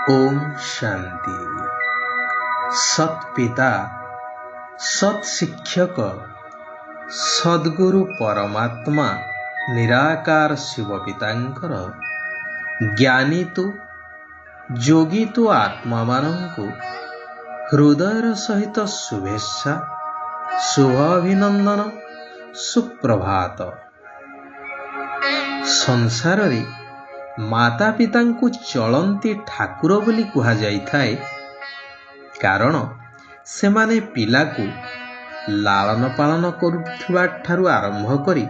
ଓମ୍ ଶାନ୍ତି। ସତ୍ ପିତା, ସତ୍ ଶିକ୍ଷକ, ସଦ୍ଗୁରୁ ପରମାତ୍ମା ନିରାକାର ଶିବ ପିତାଙ୍କର ଜ୍ଞାନୀ ତୁ, ଯୋଗୀ ତୁ ଆତ୍ମାମାନଙ୍କୁ ହୃଦୟର ସହିତ ଶୁଭେଚ୍ଛା, ଶୁଭ ଅଭିନନ୍ଦନ, ସୁପ୍ରଭାତ। ସଂସାରରେ ମାତା ପିତାଙ୍କୁ ଚଳନ୍ତି ଠାକୁର ବୋଲି କୁହାଯାଇଥାଏ, କାରଣ ସେମାନେ ପିଲାକୁ ଲାଳନ ପାଳନ କରୁଥିବା ଠାରୁ ଆରମ୍ଭ କରି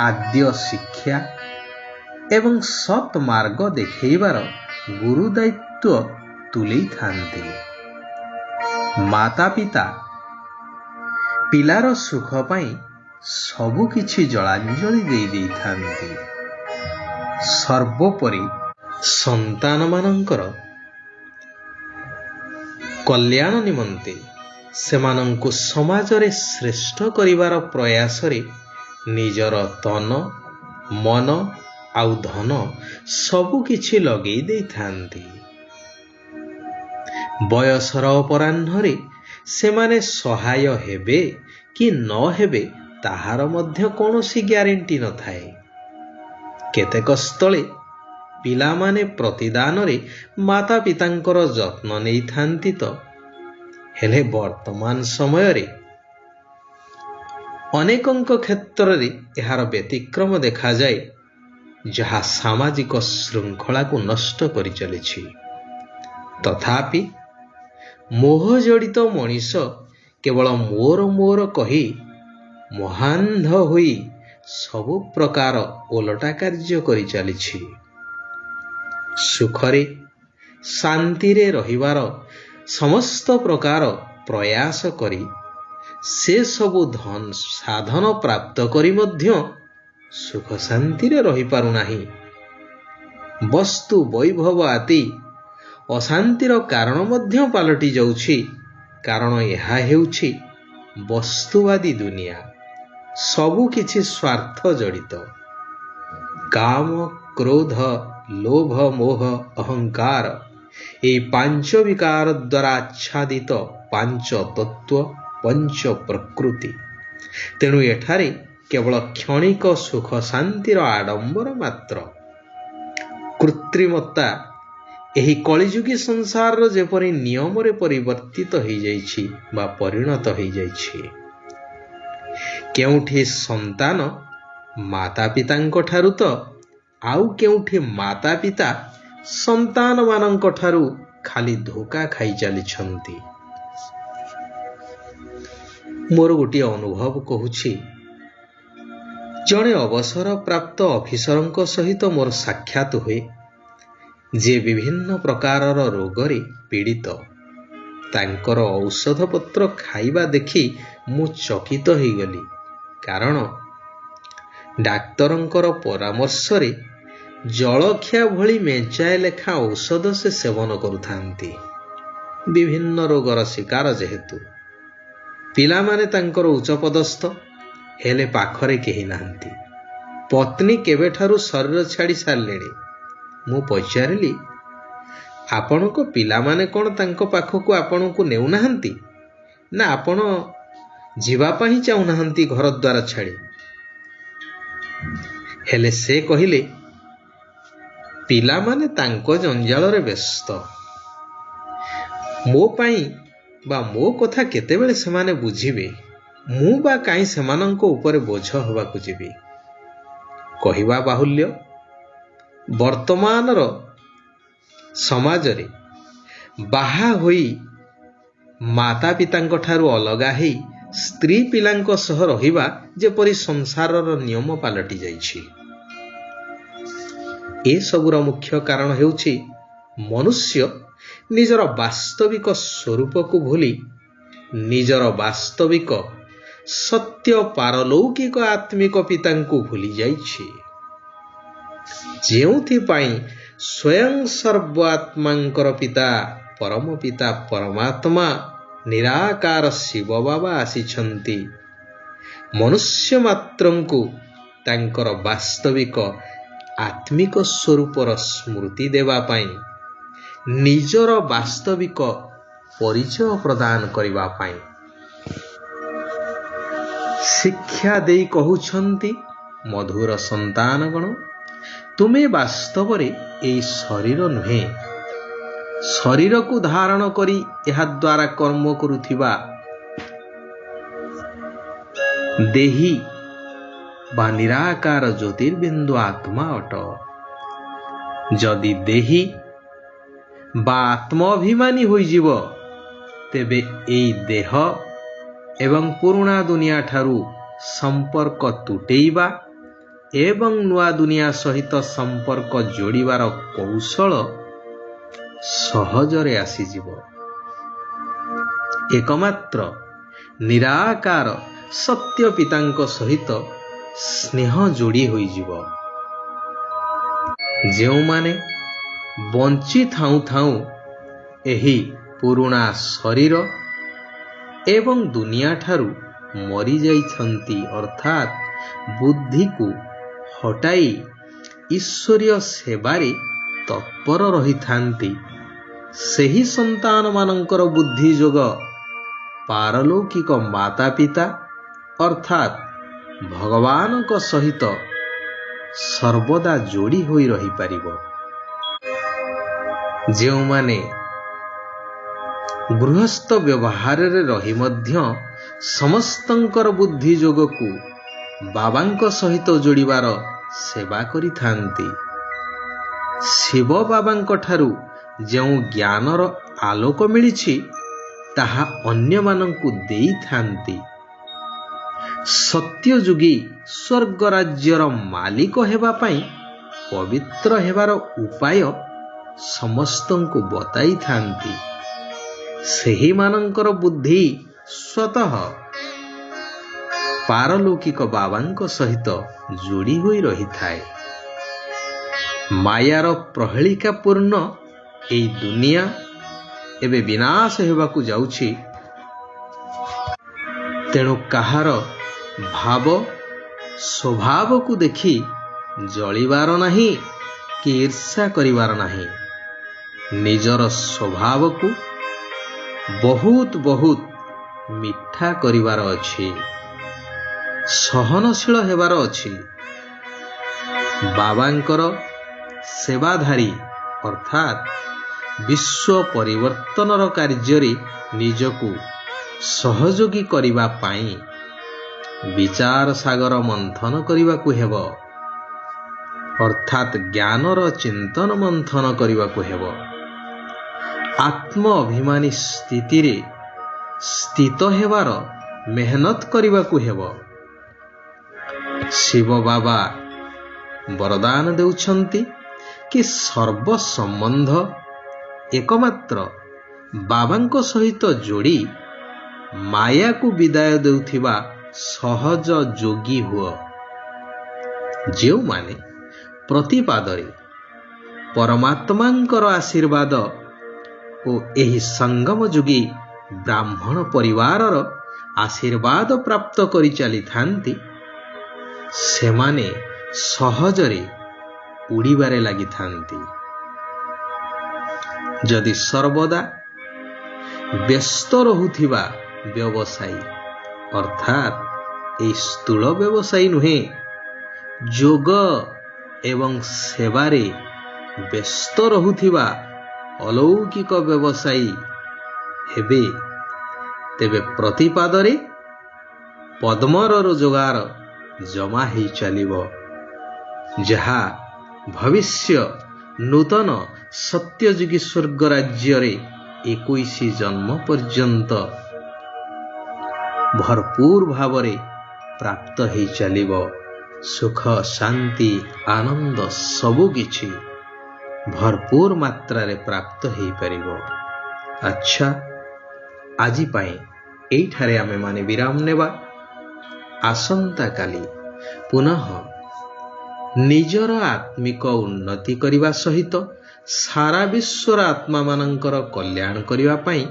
ଆଦ୍ୟ ଶିକ୍ଷା ଏବଂ ସତ୍ ମାର୍ଗ ଦେଖେଇବାର ଗୁରୁ ଦାୟିତ୍ୱ ତୁଲେଇଥାନ୍ତି। ମାତା ପିତା ପିଲାର ସୁଖ ପାଇଁ ସବୁ କିଛି ଜଳାଞ୍ଜଳି ଦେଇ ଦେଇଥାନ୍ତି। ସର୍ବୋପରି ସନ୍ତାନମାନଙ୍କର କଲ୍ୟାଣ ନିମନ୍ତେ ସେମାନଙ୍କୁ ସମାଜରେ ଶ୍ରେଷ୍ଠ କରିବାର ପ୍ରୟାସରେ ନିଜର ତନ, ମନ ଆଉ ଧନ ସବୁ କିଛି ଲଗେଇ ଦେଇଥାନ୍ତି। ବୟସର ଅପରାହ୍ନରେ ସେମାନେ ସହାୟ ହେବେ କି ନ ହେବେ ତାହାର ମଧ୍ୟ କୌଣସି ଗ୍ୟାରେଣ୍ଟି ନଥାଏ। କେତେକ ସ୍ଥଳେ ପିଲାମାନେ ପ୍ରତିଦାନରେ ମାତା ପିତାଙ୍କର ଯତ୍ନ ନେଇଥାନ୍ତି ତ, ହେଲେ ବର୍ତ୍ତମାନ ସମୟରେ ଅନେକଙ୍କ କ୍ଷେତ୍ରରେ ଏହାର ବ୍ୟତିକ୍ରମ ଦେଖାଯାଏ, ଯାହା ସାମାଜିକ ଶୃଙ୍ଖଳାକୁ ନଷ୍ଟ କରିଚାଲିଛି। ତଥାପି ମୋହ ଜଡ଼ିତ ମଣିଷ କେବଳ ମୋର ମୋର କହି ମହାନ୍ଧ ହୋଇ ସବୁ ପ୍ରକାର ଓଲଟା କାର୍ଯ୍ୟ କରିଚାଲିଛି। ସୁଖରେ ଶାନ୍ତିରେ ରହିବାର ସମସ୍ତ ପ୍ରକାର ପ୍ରୟାସ କରି ସେସବୁ ଧନ ସାଧନ ପ୍ରାପ୍ତ କରି ମଧ୍ୟ ସୁଖ ଶାନ୍ତିରେ ରହିପାରୁନାହିଁ। ବସ୍ତୁ ବୈଭବ ଆଦି ଅଶାନ୍ତିର କାରଣ ମଧ୍ୟ ପାଲଟି ଯାଉଛି, କାରଣ ଏହା ହେଉଛି ବସ୍ତୁବାଦୀ ଦୁନିଆ। ସବୁ କିଛି ସ୍ୱାର୍ଥ ଜଡ଼ିତ। କାମ, କ୍ରୋଧ, ଲୋଭ, ମୋହ, ଅହଙ୍କାର ଏହି ପାଞ୍ଚ ବିକାର ଦ୍ୱାରା ଆଚ୍ଛାଦିତ ପାଞ୍ଚ ତତ୍ତ୍ୱ, ପଞ୍ଚ ପ୍ରକୃତି। ତେଣୁ ଏଠାରେ କେବଳ କ୍ଷଣିକ ସୁଖ ଶାନ୍ତିର ଆଡମ୍ବର ମାତ୍ର। କୃତ୍ରିମତା ଏହି କଳିଯୁଗୀ ସଂସାରର ଯେପରି ନିୟମରେ ପରିବର୍ତ୍ତିତ ହେଇଯାଇଛି ବା ପରିଣତ ହେଇଯାଇଛି। କେଉଁଠି ସନ୍ତାନ ମାତା ପିତାଙ୍କ ଠାରୁ ତ ଆଉ କେଉଁଠି ମାତା ପିତା ସନ୍ତାନମାନଙ୍କ ଠାରୁ ଖାଲି ଧୋକା ଖାଇ ଚାଲିଛନ୍ତି। ମୋର ଗୋଟିଏ ଅନୁଭବ କହୁଛି। ଜଣେ ଅବସରପ୍ରାପ୍ତ ଅଫିସରଙ୍କ ସହିତ ମୋର ସାକ୍ଷାତ ହୁଏ, ଯିଏ ବିଭିନ୍ନ ପ୍ରକାରର ରୋଗରେ ପୀଡ଼ିତ। ତାଙ୍କର ଔଷଧପତ୍ର ଖାଇବା ଦେଖି ମୁଁ ଚକିତ ହେଇଗଲି, କାରଣ ଡାକ୍ତରଙ୍କର ପରାମର୍ଶରେ ଜଳଖିଆ ଭଳି ମେଞ୍ଚାଏ ଲେଖା ଔଷଧ ସେ ସେବନ କରୁଥାନ୍ତି। ବିଭିନ୍ନ ରୋଗର ଶିକାର ଯେହେତୁ, ପିଲାମାନେ ତାଙ୍କର ଉଚ୍ଚପଦସ୍ଥ, ହେଲେ ପାଖରେ କେହି ନାହାନ୍ତି। ପତ୍ନୀ କେବେଠାରୁ ଶରୀର ଛାଡ଼ି ସାରିଲେଣି। ମୁଁ ପଚାରିଲି, ଆପଣଙ୍କ ପିଲାମାନେ କ'ଣ ତାଙ୍କ ପାଖକୁ ଆପଣଙ୍କୁ ନେଉନାହାନ୍ତି, ନା ଆପଣ ଯିବା ପାଇଁ ଚାହୁଁନାହାନ୍ତି ଘର ଦ୍ୱାର ଛାଡ଼ି? ହେଲେ ସେ କହିଲେ, ପିଲାମାନେ ତାଙ୍କ ଜଞ୍ଜାଳରେ ବ୍ୟସ୍ତ, ମୋ ପାଇଁ ବା ମୋ କଥା କେତେବେଳେ ସେମାନେ ବୁଝିବେ? ମୁଁ ବା କାହିଁ ସେମାନଙ୍କ ଉପରେ ବୋଝ ହେବାକୁ ଯିବି? କହିବା ବାହୁଲ୍ୟ, ବର୍ତ୍ତମାନର ସମାଜରେ ବାହା ହୋଇ ମାତା ପିତାଙ୍କ ଠାରୁ ଅଲଗା ହେଇ ସ୍ତ୍ରୀ ପିଲାଙ୍କ ସହ ରହିବା ଯେପରି ସଂସାରର ନିୟମ ପାଲଟି ଯାଇଛି। ଏସବୁର ମୁଖ୍ୟ କାରଣ ହେଉଛି ମନୁଷ୍ୟ ନିଜର ବାସ୍ତବିକ ସ୍ୱରୂପକୁ ଭୁଲି ନିଜର ବାସ୍ତବିକ ସତ୍ୟ ପାରଲୌକିକ ଆତ୍ମିକ ପିତାଙ୍କୁ ଭୁଲି ଯାଇଛି, ଯେଉଁଥିପାଇଁ ସ୍ୱୟଂ ସର୍ବ ଆତ୍ମାଙ୍କର ପିତା ପରମ ପିତା ପରମାତ୍ମା ନିରାକାର ଶିବ ବାବା ଆସିଛନ୍ତି ମନୁଷ୍ୟ ମାତ୍ରଙ୍କୁ ତାଙ୍କର ବାସ୍ତବିକ ଆତ୍ମିକ ସ୍ୱରୂପର ସ୍ମୃତି ଦେବା ପାଇଁ, ନିଜର ବାସ୍ତବିକ ପରିଚୟ ପ୍ରଦାନ କରିବା ପାଇଁ ଶିକ୍ଷା ଦେଇ କହୁଛନ୍ତି, ମଧୁର ସନ୍ତାନଗଣ, ତୁମେ ବାସ୍ତବରେ ଏଇ ଶରୀର ନୁହେଁ। ଶରୀରକୁ ଧାରଣ କରି ଏହାଦ୍ୱାରା କର୍ମ କରୁଥିବା ଦେହୀ ବା ନିରାକାର ଜ୍ୟୋତିର୍ବିନ୍ଦୁ ଆତ୍ମା ଅଟ। ଯଦି ଦେହୀ ବା ଆତ୍ମ ଅଭିମାନୀ ହୋଇଯିବ, ତେବେ ଏଇ ଦେହ ଏବଂ ପୁରୁଣା ଦୁନିଆ ଠାରୁ ସମ୍ପର୍କ ତୁଟେଇବା ଏବଂ ନୂଆ ଦୁନିଆ ସହିତ ସମ୍ପର୍କ ଯୋଡ଼ିବାର କୌଶଳ ସହଜରେ ଆସିଯିବ। ଏକମାତ୍ର ନିରାକାର ସତ୍ୟ ପିତାଙ୍କ ସହିତ ସ୍ନେହ ଯୋଡ଼ି ହୋଇଯିବ। ଯେଉଁମାନେ ବଞ୍ଚି ଥାଉଁ ଥାଉଁ ଏହି ପୁରୁଣା ଶରୀର ଏବଂ ଦୁନିଆଠାରୁ ମରିଯାଇଛନ୍ତି, ଅର୍ଥାତ୍ ବୁଦ୍ଧିକୁ ହଟାଇ ଈଶ୍ୱରୀୟ ସେବାରେ ତତ୍ପର ରହିଥାନ୍ତି, ସେହି ସନ୍ତାନମାନଙ୍କର ବୁଦ୍ଧି ଯୋଗ ପାରଲୌକିକ ମାତା ପିତା ଅର୍ଥାତ୍ ଭଗବାନଙ୍କ ସହିତ ସର୍ବଦା ଯୋଡ଼ି ହୋଇ ରହିପାରିବ। ଯେଉଁମାନେ ଗୃହସ୍ଥ ବ୍ୟବହାରରେ ରହି ମଧ୍ୟ ସମସ୍ତଙ୍କର ବୁଦ୍ଧି ଯୋଗକୁ ବାବାଙ୍କ ସହିତ ଯୋଡ଼ିବାର ସେବା କରିଥାନ୍ତି, ଶିବ ବାବାଙ୍କ ଠାରୁ ଯେଉଁ ଜ୍ଞାନର ଆଲୋକ ମିଳିଛି ତାହା ଅନ୍ୟମାନଙ୍କୁ ଦେଇଥାନ୍ତି, ସତ୍ୟଯୁଗୀ ସ୍ୱର୍ଗ ରାଜ୍ୟର ମାଲିକ ହେବା ପାଇଁ ପବିତ୍ର ହେବାର ଉପାୟ ସମସ୍ତଙ୍କୁ ବତାଇଥାନ୍ତି, ସେହିମାନଙ୍କର ବୁଦ୍ଧି ସ୍ୱତଃ ପାରଲୌକିକ ବାବାଙ୍କ ସହିତ ଯୋଡ଼ି ହୋଇ ରହିଥାଏ। ମାୟାର ପ୍ରହେଳିକା ପୂର୍ଣ୍ଣ ଏଇ ଦୁନିଆ ଏବେ ବିନାଶ ହେବାକୁ ଯାଉଛି। ତେଣୁ କାହାର ଭାବ ସ୍ୱଭାବକୁ ଦେଖି ଜଳିବାର ନାହିଁ କି ଈର୍ଷା କରିବାର ନାହିଁ। ନିଜର ସ୍ୱଭାବକୁ ବହୁତ ବହୁତ ମିଠା କରିବାର ଅଛି, ସହନଶୀଳ ହେବାର ଅଛି। ବାବାଙ୍କର ସେବାଧାରୀ ଅର୍ଥାତ୍ ବିଶ୍ୱ ପରିବର୍ତ୍ତନର କାର୍ଯ୍ୟରେ ନିଜକୁ ସହଯୋଗୀ କରିବା ପାଇଁ ବିଚାର ସାଗର ମନ୍ଥନ କରିବାକୁ ହେବ, ଅର୍ଥାତ୍ ଜ୍ଞାନର ଚିନ୍ତନ ମନ୍ଥନ କରିବାକୁ ହେବ। ଆତ୍ମ ଅଭିମାନୀ ସ୍ଥିତିରେ ସ୍ଥିତ ହେବାର ମେହନତ କରିବାକୁ ହେବ। ଶିବ ବାବା ବରଦାନ ଦେଉଛନ୍ତି କି ସର୍ବ ସମ୍ବନ୍ଧ ଏକମାତ୍ର ବାବାଙ୍କ ସହିତ ଯୋଡ଼ି ମାୟାକୁ ବିଦାୟ ଦେଉଥିବା ସହଜ ଯୋଗୀ ହୁଅ। ଯେଉଁମାନେ ପ୍ରତିପାଦରେ ପରମାତ୍ମାଙ୍କର ଆଶୀର୍ବାଦ ଓ ଏହି ସଙ୍ଗମ ଯୁଗୀ ବ୍ରାହ୍ମଣ ପରିବାରର ଆଶୀର୍ବାଦ ପ୍ରାପ୍ତ କରି ଚାଲିଥାନ୍ତି, ସେମାନେ ସହଜରେ ଉଡ଼ିବାରେ ଲାଗିଥାନ୍ତି। ଯଦି ସର୍ବଦା ବ୍ୟସ୍ତ ରହୁଥିବା ବ୍ୟବସାୟୀ, ଅର୍ଥାତ୍ ଏଇ ସ୍ଥୂଳ ବ୍ୟବସାୟୀ ନୁହେଁ, ଯୋଗ ଏବଂ ସେବାରେ ବ୍ୟସ୍ତ ରହୁଥିବା ଅଲୌକିକ ବ୍ୟବସାୟୀ ହେବେ, ତେବେ ପ୍ରତିପାଦରେ ପଦ୍ମର ରୋଜଗାର ଜମା ହେଇ ଚାଲିବ, ଯାହା ଭବିଷ୍ୟ ନୂତନ ସତ୍ୟଯୁଗୀ ସ୍ୱର୍ଗ ରାଜ୍ୟରେ 21 ଜନ୍ମ ପର୍ଯ୍ୟନ୍ତ ଭରପୁର ଭାବରେ ପ୍ରାପ୍ତ ହେଇ ଚାଲିବ। ସୁଖ, ଶାନ୍ତି, ଆନନ୍ଦ ସବୁକିଛି ଭରପୁର ମାତ୍ରାରେ ପ୍ରାପ୍ତ ହେଇପାରିବ। ଆଚ୍ଛା, ଆଜି ପାଇଁ ଏଇଠାରେ ଆମେମାନେ ବିରାମ ନେବା। ଆସନ୍ତାକାଲି ପୁନଃ ନିଜର ଆତ୍ମିକ ଉନ୍ନତି କରିବା ସହିତ ସାରା ବିଶ୍ୱର ଆତ୍ମାମାନଙ୍କର କଲ୍ୟାଣ କରିବା ପାଇଁ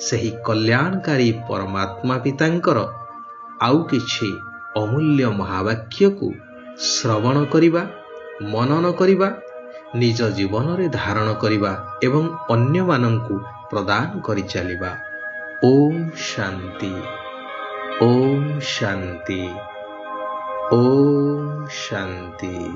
ସେହି କଲ୍ୟାଣକାରୀ ପରମାତ୍ମା ପିତାଙ୍କର ଆଉ କିଛି ଅମୂଲ୍ୟ ମହାବାକ୍ୟକୁ ଶ୍ରବଣ କରିବା, ମନନ କରିବା ନିଜ ଜୀବନରେ ଧାରଣ କରିବା ଏବଂ ଅନ୍ୟମାନଙ୍କୁ ପ୍ରଦାନ କରିଚାଲିବା। ଓମ୍ ଶାନ୍ତି, ଓମ୍ ଶାନ୍ତି, ଓମ୍ ଶାନ୍ତି।